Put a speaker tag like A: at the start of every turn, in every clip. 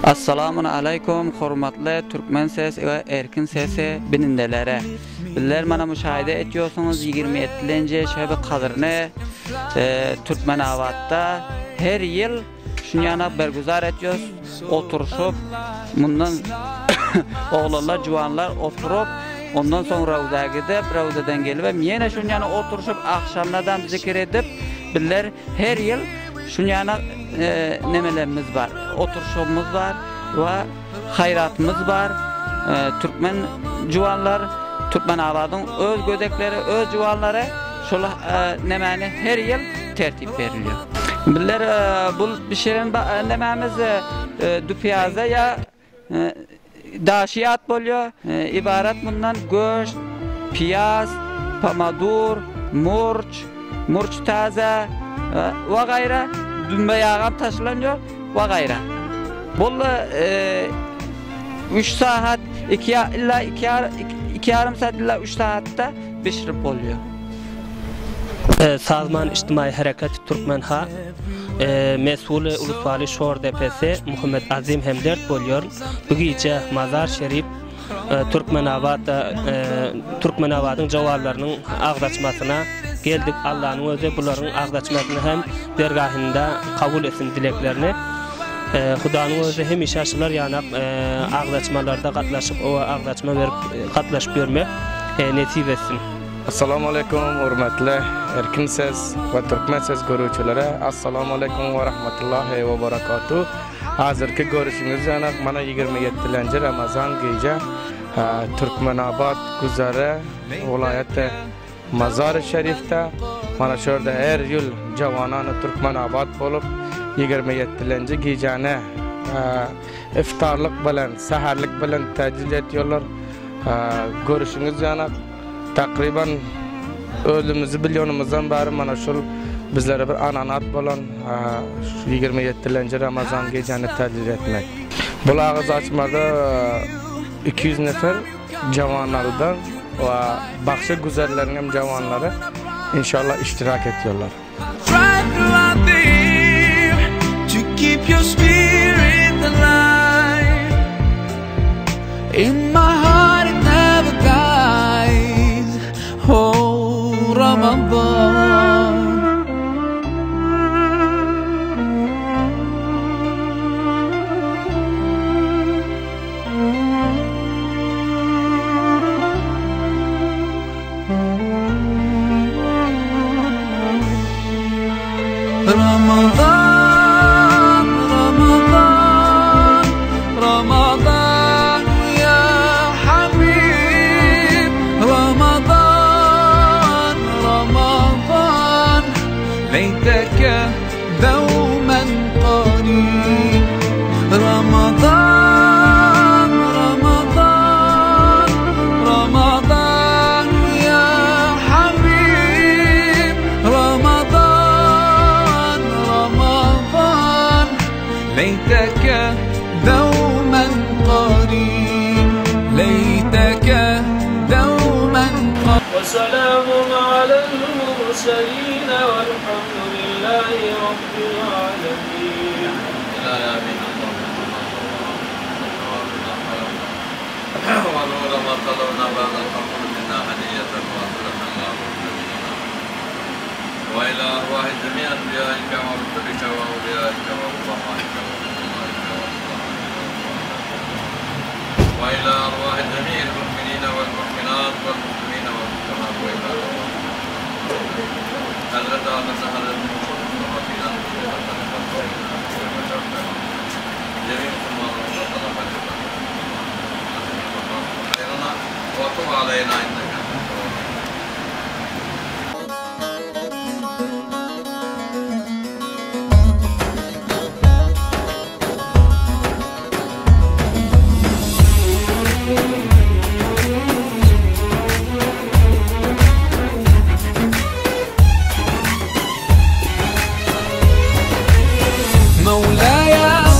A: Assalamun aleýkum hormatly Türkmen ses we Erkin sesi binindelere. Bizler mana müşahede etýorsuňyz 27-nji şebi kadryny Türkmenabatda her ýyl şunýana berguzar etýos oturyşyp mundan oglanlar juwanlar oturyp ondan soň rawza gidip rawzadan gelibem ýene şunýana oturyşyp agşamladam zikir edip bizler her ýyl şunýana nemelerimiz bar oturyşygymyz bar we haýratymyz bar türkmen juwanlar Türkmenabadyň öz gödekleri öz juwanlary şol nemäni her ýyl tertip berilýär. Bizler bul bişiren nemämiz düpýaza ýa daşy ýat bolýar. Ybarat mundan göşt, piýaz, pomadur, murç, murç täze we gaýra, dümbe ýagam taşlanýar we gaýra. Bul üç sagat, iki illa iki ýarym saat illa üç sagatda bişirip bolýar.
B: Sazman Ijtimaý Hereket Türkmen Ha Mesuly Uluswaly Şor Depesi Muhammet Azim Hemdert bolýar. Bu gije Mazar Şerif Türkmenabat Türkmenabadyň jowanlarynyň agzaçmasyna geldik. Allanyň özi bularyň agzaçmasyny hem dergahynda kabul etsin dileklerini. Hudanyň özi hemişe şular ýanak agzaçmalarda gatnaşyp owa agzaçma berip gatnaşyp ýörmek nesip etsin.
C: Assalamualeýkum hurmetli Erkin Ses we Türkmen Ses görüjilere Assalamualeýkum we Rahmetullahi we Berekatuh Hazirki görüşüňiz ýanak mana 27-lenji Ramazan gije Türkmenabat güzere welaýaty Mazary Şerifde mana şu ýerde her ýyl jawanany Türkmenabat bolup 27-lenji gijäni iftarlyk bilen säherlik bilen täjil etýärler görüşüňiz ýanak Takryban özümizi bilýonymyzdan bäri mana şul bizlere bir ananat bolan şu 27-lenji Ramazan gijäni täjil etmek. Bul agyz açmada 200 nefer jawanlardan we bagşy güzerleriň hem jawanlary inşallah iştirak etýärler.
D: Ramazan, Ramazan, Ramazan ya Habib Ramazan, Ramazan ليتك دوما قريب رمضان رمضان رمضان يا حبيب رمضان رمضان ليتك دوما قريب ليتك دوما قريب
E: وسلام على المرسلين والحمد لله رب العالمين
F: ونور ما طلبنا بعد القبول منا هدية واصلة اللهم نبينا وإلى أرواح جميع أنبيائك ورسلك وأوليائك وعظمائك وعلمائك وإلى أرواح جميع المؤمنين والمؤمنات والمسلمين والمسلمات وإلى أرواح حضرت آدم حضرت محمد جميع وتب علينا إنك أنت التواب
D: مولاي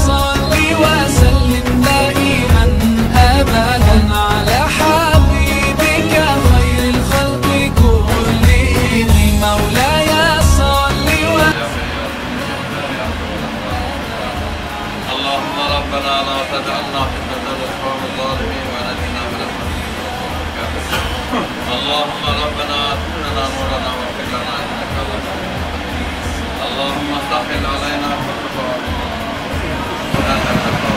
D: صل وسلم دائما ابدا على حبيبك.
F: اللهم ربنا لا تجعلنا فتنة للقوم الظالمين ونجنا برحمتك من القوم الكافرين. اللهم ربنا اتم لنا نورنا واغفر لنا انك على كل شيء قدير. اللهم سهل علينا كل صعب ولا تكلفنا.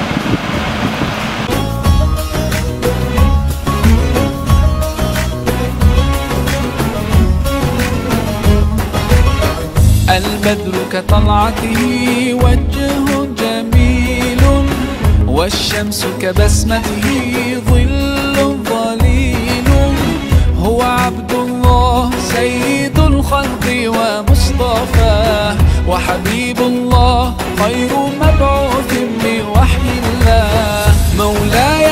D: البدر كطلعته وجه جميل والشمس كبسمته ظل ظليل هو عبد الله سيد الخلق ومصطفاه وحبيب الله خير مبعوث بوحي الله مولاي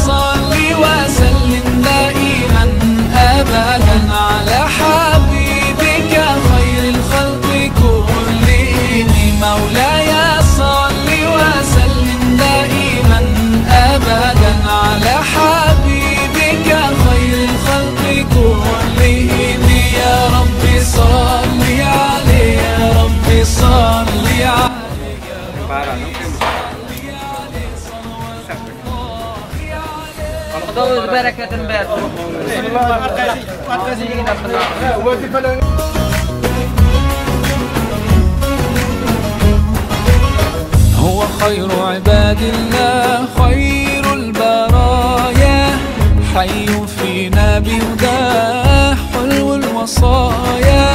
D: صل وسلم دائما أبدا على حبيبك خير الخلق كلهم مولاي صل وسلم دائما أبدا على حبيبك خير الخلق كلهم يا رب صل عليه يا رب صل عليه
A: Huda öz bereketini bersin.
D: هو خير عباد الله خير البرايا حي فينا بهداه حلو الوصايا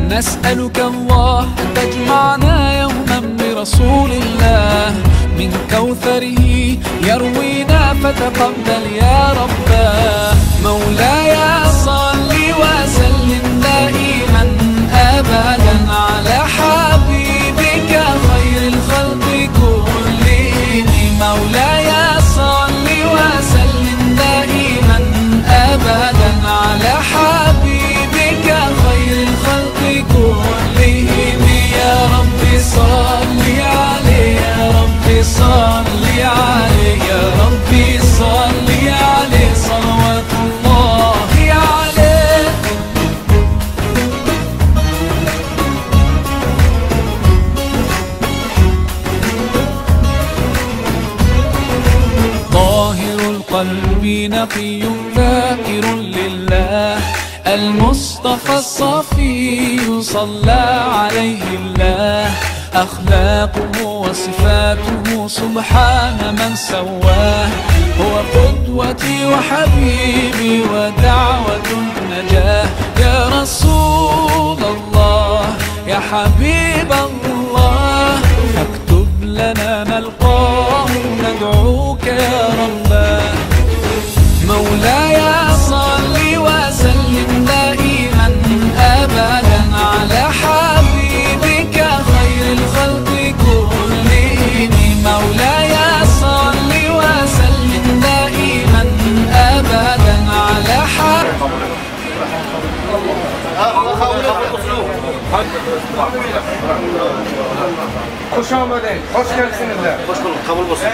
D: نسألك الله أن تجمعنا يوما برسول الله من كوثره يروينا فتقبل يا رباه مولاي صل وسلم دائما أبدا على حبيبك خير الخلق كلهم مولاي صل وسلم دائما أبدا على حبيبك خير الخلق كلهم يا رب صل عليه يا رب صل عليه يا رب صل عليه صلوات الله عليه. طاهر القلب نقي ذاكر لله المصطفى الصفي صلى عليه الله أخلاقه وصفاته سبحان من سواه هو قدوتي وحبيبي ودعوة النجاة يا رسول الله يا حبيب الله فاكتب لنا نلقاه ندعوك يا رباه مولاي صل وسلم دائما أبدا على حبيبك خير الخلق كلهم مولاي صل وسلم دائما أبدا على حبيبك.
C: Hoş geldiniz. Hoş bulduk. Kabul olsun.